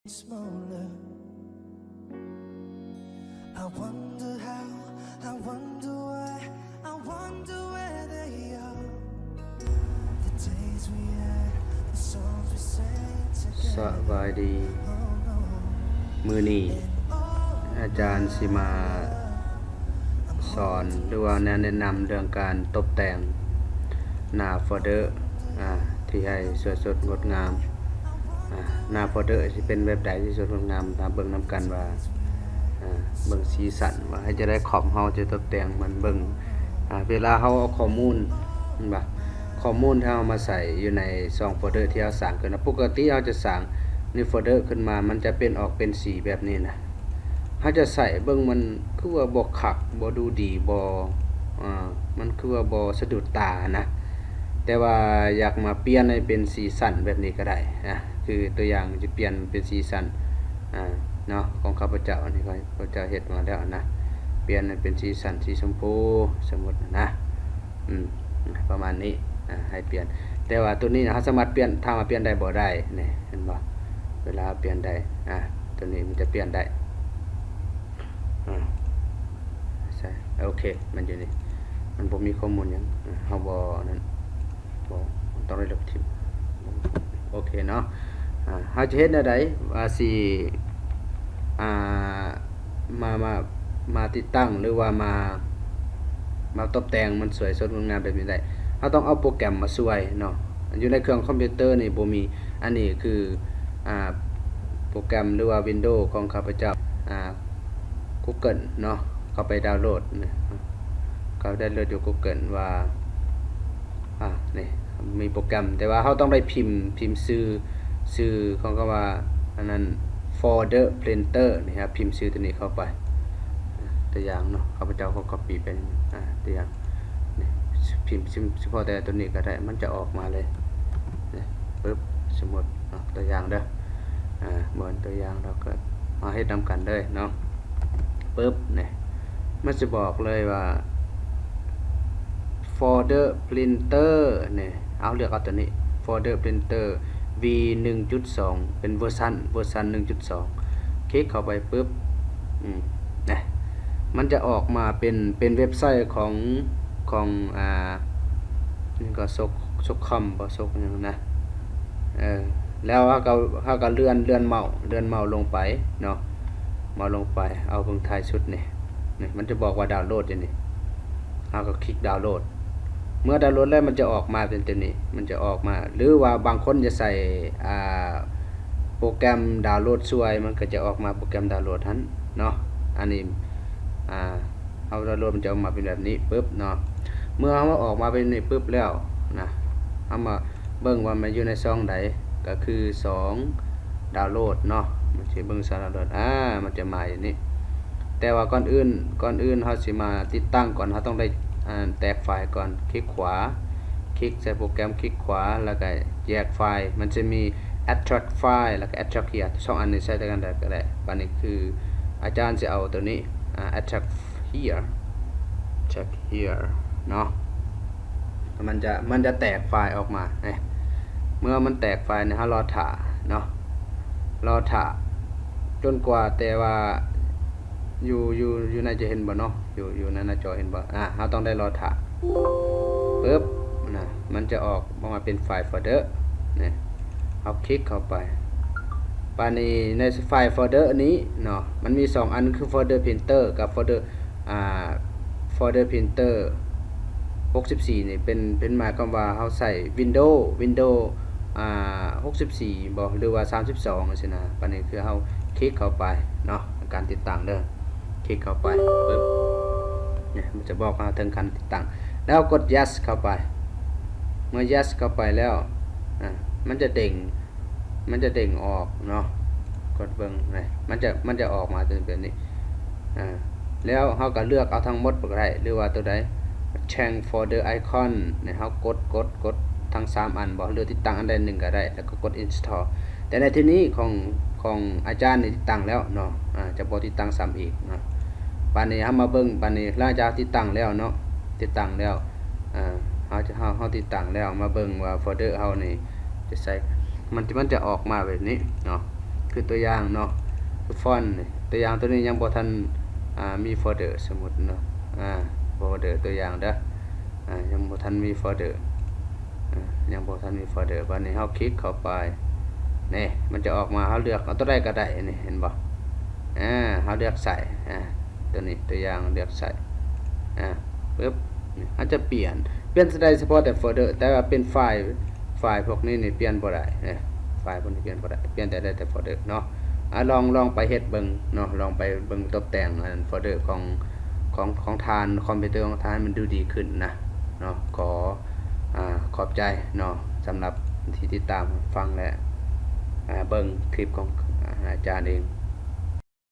smaller. I wonder how, I wonder why, I wonder where they are. The days we had, the songs we sang together. ສະບາຍດີ ມື້ນີ້ອາຈານຊິມາສອນ ຫຼືວ່າແນະນຳເລື່ອງການຕົບແຕ່ງໜ້າໂຟລເດີ ອາ ທີ່ໃຫ້ສວຍສົດງົດງາມ. ອາ ໜ້າໂຟລເດີຊິເປັນແບບໃດທີ່ສວຍສົດງົດງາມ ມາເບິ່ງນຳກັນວ່າ ອາ ເບິ່ງສີສັນວ່າເຮັດຈັ່ງໃດຄອມເຮົາຈະຕົບແຕ່ງມັນເບິ່ງ ອາ ເວລາເຮົາເອົາຂໍ້ມູນ ແມ່ນບໍ່ ຂໍ້ມູນທີ່ເຮົາມາໃສ່ຢູ່ໃນຊ່ອງໂຟລເດີທີ່ເຮົາສ້າງຂຶ້ນນະ ປົກກະຕິເຮົາຈະສ້າງນິວໂຟລເດີຂຶ້ນມາ ມັນຈະເປັນອອກເປັນສີແບບນີ້ນະ ເຮົາຈະໃສ່ເບິ່ງມັນຄືວ່າບໍ່ຄັກ ບໍ່ດູດີ ບໍ່ ອາ ມັນຄືວ່າບໍ່ສະດຸດຕານະ ແຕ່ວ່າຢາກມາປ່ຽນໃຫ້ເປັນສີສັນແບບນີ້ກໍໄດ້ ອາ ຄືຕົວຢ່າງຈະປ່ຽນເປັນສີສັນ ອາ ເນາະ ຂອງຂ້າພະເຈົ້າ ອັນນີ້ຂ້າພະເຈົ້າເຮັດມາແລ້ວນະ ປ່ຽນໃຫ້ເປັນສີສັນສີຊົມພູ ສົມມຸດນະ ອືມ ປະມານນີ້ ອາ ໃຫ້ປ່ຽນ ແຕ່ວ່າໂຕນີ້ນະ ເຮົາສາມາດປ່ຽນ ຖາມວ່າປ່ຽນໄດ້ບໍ່? ໄດ້ ນີ້ ເຫັນບໍ່? ເວລາປ່ຽນໄດ້ ອາ ໂຕນີ້ມັນຈະປ່ຽນໄດ້ ອາ ໃສ່ ໂອເຄ ມັນຢູ່ນີ້ ມັນບໍ່ມີຂໍ້ມູນຫຍັງ ອາ ເຮົາບໍ່ອັນນັ້ນ ບໍ່ ຕ້ອງໄດ້ລົບຖິ້ມ ໂອເຄເນາະ ອາ ເຮົາຈະເຮັດແນວໃດວ່າຊິ ອາ ມາ ມາ ມາຕິດຕັ້ງ ຫຼືວ່າມາ ມາຕົບແຕ່ງມັນສວຍສົດງົດງາມແບບນີ້ໄດ້ ເຮົາຕ້ອງເອົາໂປຣແກຣມມາຊ່ວຍເນາະ ຢູ່ໃນເຄື່ອງຄອມພິວເຕີນີ້ບໍ່ມີ ອັນນີ້ຄື ອາ ໂປຣແກຣມ ຫຼືວ່າວິນໂດຂອງຂ້າພະເຈົ້າ ອາ ກູເກີນເນາະ ເຂົ້າໄປດາວໂຫຼດນະ ເຂົ້າໄປດາວໂຫຼດຢູ່ກູເກີນວ່າ ອາ ນີ້ ມີໂປຣແກຣມ ແຕ່ວ່າເຮົາຕ້ອງໄດ້ພິມ ພິມຊື່ ຊື່ຂອງຄຳວ່າ ອັນນັ້ນ ໂຟລເດີພຣິນເຕີ ນີ້ ພິມຊື່ໂຕນີ້ເຂົ້າໄປ ຕົວຢ່າງເນາະ ຂ້າພະເຈົ້າກໍກັອບປີ້ໄປ ອາ ຕົວຢ່າງ ພິມ ພິມສະເພາະແຕ່ໂຕນີ້ກໍໄດ້ ມັນຈະອອກມາເລີຍ ປຶບ ສົມມຸດເນາະ ຕົວຢ່າງເດີ ອາ ເໝືອນຕົວຢ່າງ ເຮົາກໍມາເຮັດນຳກັນເລີຍເນາະ ປຶບ ນີ້ ມັນຈະບອກເລີຍວ່າ ໂຟລເດີພຣິນເຕີ ນີ້ ເອົາ ເລືອກເອົາໂຕນີ້ ໂຟລເດີພຣິນເຕີ ວີໜຶ່ງຈຸດສອງ ເປັນເວີຊັນ ເວີຊັນໜຶ່ງຈຸດສອງ ຄລິກເຂົ້າໄປປຶບ ອືມ ນະ ມັນຈະອອກມາເປັນ ເປັນເວັບໄຊຂອງ ຂອງ ອາ ນີ້ກໍສົກ ສົກຄອມບໍ່ ສົກຫຍັງນະ ເອີ ແລ້ວເຮົາກໍ ເຮົາກໍເລື່ອນ ເລື່ອນເມົາ ເລື່ອນເມົາລົງໄປເນາະ ເມົາລົງໄປ ເອົາເບິ່ງທ້າຍສຸດນີ້ ນີ້ ມັນຈະບອກວ່າດາວໂຫຼດຢູ່ນີ້ ເຮົາກໍຄລິກດາວໂຫຼດ ເມື່ອດາວໂຫຼດແລ້ວມັນຈະອອກມາເປັນຕົວນີ້ ມັນຈະອອກມາ ຫຼືວ່າບາງຄົນຈະໃສ່ ອາ ໂປຣແກຣມດາວໂຫຼດຊ່ວຍ ມັນກໍຈະອອກມາໂປຣແກຣມດາວໂຫຼດຫັ້ນເນາະ ອັນນີ້ ອາ ເຮົາດາວໂຫຼດມັນຈະອອກມາເປັນແບບນີ້ປຶບເນາະ ເມື່ອເຮົາອອກມາເປັນນີ້ປຶບແລ້ວນະ ເຮົາມາເບິ່ງວ່າມັນຢູ່ໃນຊ່ອງໃດ ກໍຄືຊ່ອງດາວໂຫຼດເນາະ ມັນຊິເບິ່ງຊ່ອງດາວໂຫຼດ ອາ ມັນຈະມາຢູ່ນີ້ ແຕ່ວ່າກ່ອນອື່ນ ກ່ອນອື່ນເຮົາຊິມາຕິດຕັ້ງກ່ອນ ເຮົາຕ້ອງໄດ້ ອາ ແຕກໄຟລ໌ກ່ອນ ຄລິກຂວາ ຄລິກໃສ່ໂປຣແກຣມ ຄລິກຂວາ ແລ້ວກໍແຍກໄຟລ໌ ມັນຈະມີ extract file ແລ້ວກໍ extract here ສອງອັນນີ້ໃຊ້ນຳກັນໄດ້ກໍໄດ້ ບາດນີ້ຄືອາຈານຊິເອົາໂຕນີ້ ອາ extract here extract here ເນາະ ມັນຈະ ມັນຈະແຕກໄຟລ໌ອອກມາ ເມື່ອມັນແຕກໄຟລ໌ນີ້ ເຮົາລໍຖ້າເນາະ ລໍຖ້າຈົນກວ່າ ແຕ່ວ່າຢູ່ ຢູ່ ຢູ່ໃນຈະເຫັນບໍ່ເນາະ ຢູ່ ຢູ່ໃນໜ້າຈໍເຫັນບໍ່ ອາ ເຮົາຕ້ອງໄດ້ລໍຖ້າ ປຶບ ນະ ມັນຈະອອກ ອອກມາເປັນໄຟລ໌ໂຟລເດີ ນີ້ ເຮົາຄລິກເຂົ້າໄປ ບາດນີ້ໃນໄຟລ໌ໂຟລເດີນີ້ເນາະ ມັນມີສອງອັນ ຄືໂຟລເດີພຣິນເຕີກັບໂຟລເດີ ອາ ໂຟລເດີພຣິນເຕີຫົກສິບສີ່ນີ້ ເປັນ ເປັນໝາຍຄວາມວ່າເຮົາໃຊ້ວິນໂດ ວິນໂດ ອາ ຫົກສິບສີ່ບໍ ຫຼືວ່າສາມສິບສອງຈັ່ງຊີ້ນະ ບາດນີ້ຄືເຮົາຄລິກເຂົ້າໄປເນາະ ການຕິດຕັ້ງເດີ ຄລິກເຂົ້າໄປປຶບ ນີ້ ມັນຈະບອກເຮົາເຖິງການຕິດຕັ້ງ ແລ້ວກົດ yes ເຂົ້າໄປ ເມື່ອ yes ເຂົ້າໄປແລ້ວ ອາ ມັນຈະເດ້ງ ມັນຈະເດ້ງອອກເນາະ ກົດເບິ່ງ ນີ້ ມັນຈະ ມັນຈະອອກມາເປັນແບບນີ້ ອາ ແລ້ວເຮົາກໍເລືອກເອົາທັງໝົດກໍໄດ້ ຫຼືວ່າຕົວໃດ change folder icon ນີ້ ເຮົາກົດ ກົດ ກົດທັງສາມອັນບໍ ຫຼືຕິດຕັ້ງອັນໃດໜຶ່ງກໍໄດ້ ແລ້ວກໍກົດ install ແຕ່ໃນທີ່ນີ້ຂອງ ຂອງອາຈານນີ້ຕິດຕັ້ງແລ້ວເນາະ ອາ ຈະບໍ່ຕິດຕັ້ງຊ້ຳອີກເນາະ ບາດນີ້ເຮົາມາເບິ່ງ ບາດນີ້ຫຼັງຈາກຕິດຕັ້ງແລ້ວເນາະ ຕິດຕັ້ງແລ້ວ ອາ ເຮົາຈະ ເຮົາ ເຮົາຕິດຕັ້ງແລ້ວ ມາເບິ່ງວ່າໂຟລເດີເຮົານີ້ຈະໃສ່ ມັນ ມັນຈະອອກມາແບບນີ້ເນາະ ຄື ຕົວຢ່າງເນາະ ຟອນນີ້ ຕົວຢ່າງຕົວນີ້ຍັງບໍ່ທັນ ອ່າ ມີໂຟເດີ ສົມມຸດເນາະ ອ່າ ໂຟເດີຕົວຢ່າງເດີ ອ່າ ຍັງບໍ່ທັນມີໂຟເດີ ອ່າ ຍັງບໍ່ທັນມີໂຟເດີ. ບາດນີ້ເຮົາຄລິກເຂົ້າໄປ ນີ້ ມັນຈະອອກມາ ເຮົາເລືອກເອົາຕົວໃດກໍໄດ້ ນີ້ ເຫັນບໍ່? ອ່າ ເຮົາເລືອກໃສ່ ອ່າ ຕົວນີ້ ຕົວຢ່າງເລືອກໃສ່ ອ່າ ປຶບ ນີ້ ເຮົາຈະປ່ຽນ ປ່ຽນໄດ້ສະເພາະແຕ່ໂຟເດີ ແຕ່ວ່າເປັນໄຟລ໌ ໄຟລ໌ພວກນີ້ນີ້ປ່ຽນບໍ່ໄດ້ເດ້ ໄຟລ໌ພວກນີ້ປ່ຽນບໍ່ໄດ້ ປ່ຽນແຕ່ໄດ້ແຕ່ໂຟເດີເນາະ. ອ່າ ລອງ ລອງໄປເຮັດເບິ່ງເນາະ ລອງໄປເບິ່ງຕົບແຕ່ງອັນໂຟເດີຂອງ ຂອງ ຂອງທ່ານ ຄອມພິວເຕີຂອງທ່ານໃຫ້ມັນດູດີຂຶ້ນນະເນາະ. ຂໍ ອ່າ ຂອບໃຈເນາະ ສຳລັບທີ່ຕິດຕາມຟັງ ແລະ ອ່າ ເບິ່ງຄລິບຂອງ ອາ ອາຈານເອງ.